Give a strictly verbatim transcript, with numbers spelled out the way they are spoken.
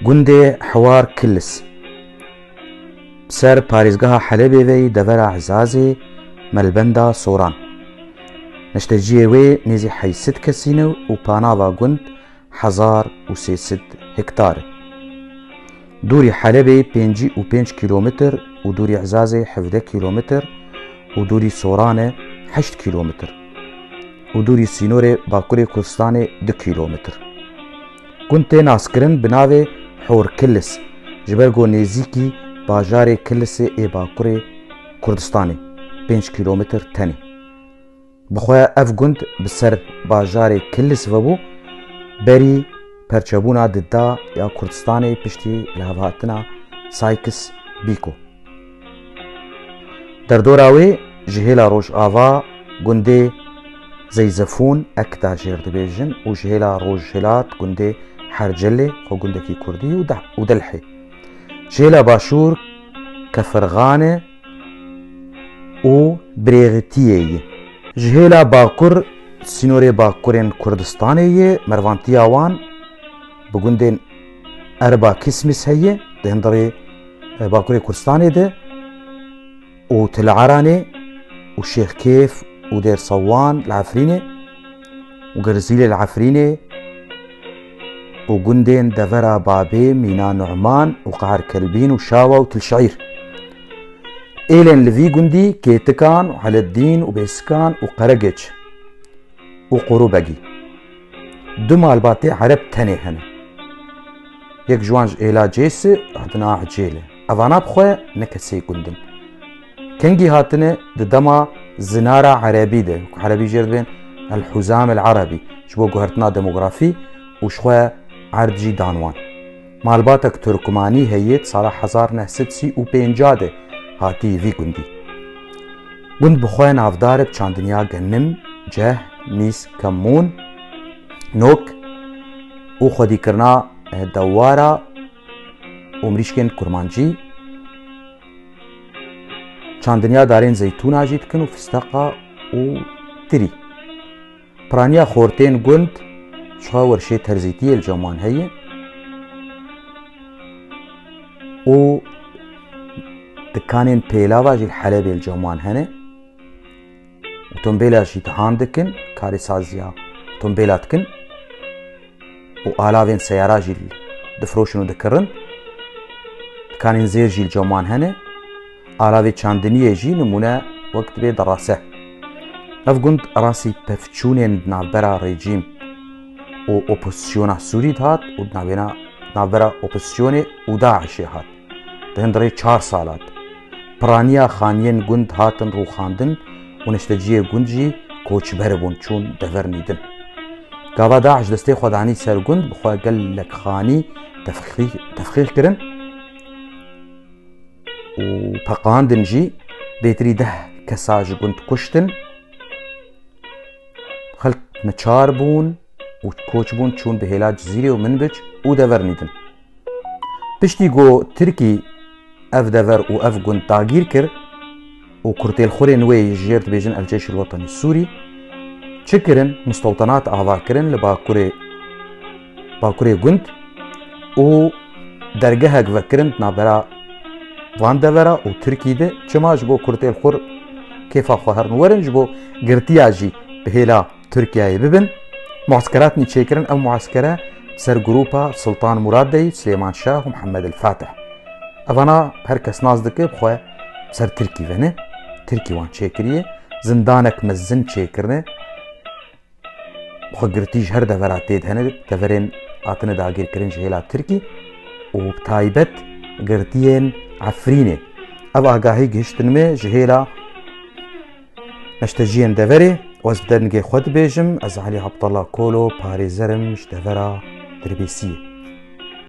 Gundê Hewar Kilis. Ser parêzgeha Helebê ve yî devera Hizazê, melbenda Soran. Neşteciyê wê nêzî heyşt sed kesî ne û panava gund hezar û sê sed hektar e. Dûrî Helebê pêncî û pênc kîlometr û dûrî Hizazê hevdeh kîlometr û dûrî Soranê heşt kîlometr û dûrî sînorê Bakurê Kurdistanê du kîlometr. Gund tê naskirin bi navê Hor Kilis, ji ber ku nêzîkî bajarê Kilisê ê Bakurê Kurdistanê, pênc kîlometr tenê. Bi xwe ev gund bi ser bajarê Kilis vebû, berî perçebûna di da ya Kurdistanê piştî lihevhatina Sykes-Picot. Derdora wê ji hêla rojava gundê Zeyzefûn, Ekta jêr dibêjin, û ji hêla rojhilat gundê Hercelê, xwe gundekî kurdî, û deh-, û Delhê. Ji hêla başûr Kefirxane û Birêxitiyê ye. Ji hêla bakur sînorê bakurên Kurdistanê ye, mervantiya wan bi gundên Erba Kismis heye, di hundirê, e, Bakurê Kurdistanê de, û Til Eranê û Şêxkêf û Dêr Sewan li Efrînê û Girzîlê li Efrînê û gundên devera Babê, Mîna Numan û Qehar Kelbîn û Şawa û Til Şeîr. Êlên li vî gundî Kêtikan û Heleddîn û Bêsikan û Qeregeç û Qurubegî. Du malbatê Ereb tenê hene. Yek ji wan ji êla Cêsê hatina Hicêlê. Evana bi xwe ne kesê gund in. Kengî hatine? Di dema zinara Erebî de, ku Erebî jê re dibên El Huzam El Erebî, ji bo guhertina demografî û ji xwe erd jî dan wan. Malbatek Turkmanî heye, di sala hezar neh sed sî û pênc de hatî vî gundî. Gund bi xwe navdar e bi çandiniya genim, ceh, mîs, kemûn, nok û xwedîkirina, e, dewara û mirîşkên kurmancî, çandiniya darên zeytûna jî dikin û fisteqa û tirî. Piraniya xortên gund ji xwe werşê terzîtiyê li cem wan heye û dikanên pêlava jî li Helebê li cem wan hene. Otombêla jî dihan dikin, karê saziya otombêla dikin û alavên seyara jî difroşin û dikirin. Dikanên zêr jî li cem wan hene. Alavê çandiniyê jî nimûne wek dibê derase. Ev gund rastî pevçûnên di navbera rejîm û opozîsyona Sûrî de hat û di navbêna, navbera opozîsyonê û DAIŞê hat. Di hundirê çar sala de piraniya xaniyên gund hatin rûxandin û neşteciyê gund jî koçber bûn, çûn dever nîdin. Gava DAIŞ destê xwe danî ser gund, bi xwe gelek xanî tefxî-, tefxîx kirin û peqandin jî. Bêtirî deh kesa ji gund kuştin. Xelk neçar bûn û koç bûn, çûn bi hêla Cizîrê û Minbic û dever nîdin. Piştî ku Tirkî ev dever û ev gund dagîr kir û kurtêlxurên wê ji jêr dibêjin El Ceyşul Wetenî Sûrî, çi kirin? Mustewtenat ava kirin li bakurê, bakurê gund û dergehek vekirin di navbera van devera û Tirkî de, çima ji bo kurtêlxur kêfa xwe herin werin, ji bo girtiya jî bi hêla Tirkiyeyê bibin. Mueskeratnî çêkirin, ev mueskere ser grûpa Sultan Murad de yî, Silêman Şah û Mihemed El Fatih. Evana her kes nas dike, bi xwe ser Tirkî ve ne. Tirkî wan çêkiriye. Zindanek mezin çêkirine. Bi xwe girtî ji her devera tê de hene, deverên hatine dagîrkirin ji hêla Tirkî û bi taybet girtiyên Efrînê. Ev agahî gihiştin me ji hêla neşteciyên deverê û ez bi dengê xwe dibêjim, ez Elî Abdullah Kolo, parêzer im ji devera Dirbêsiyê.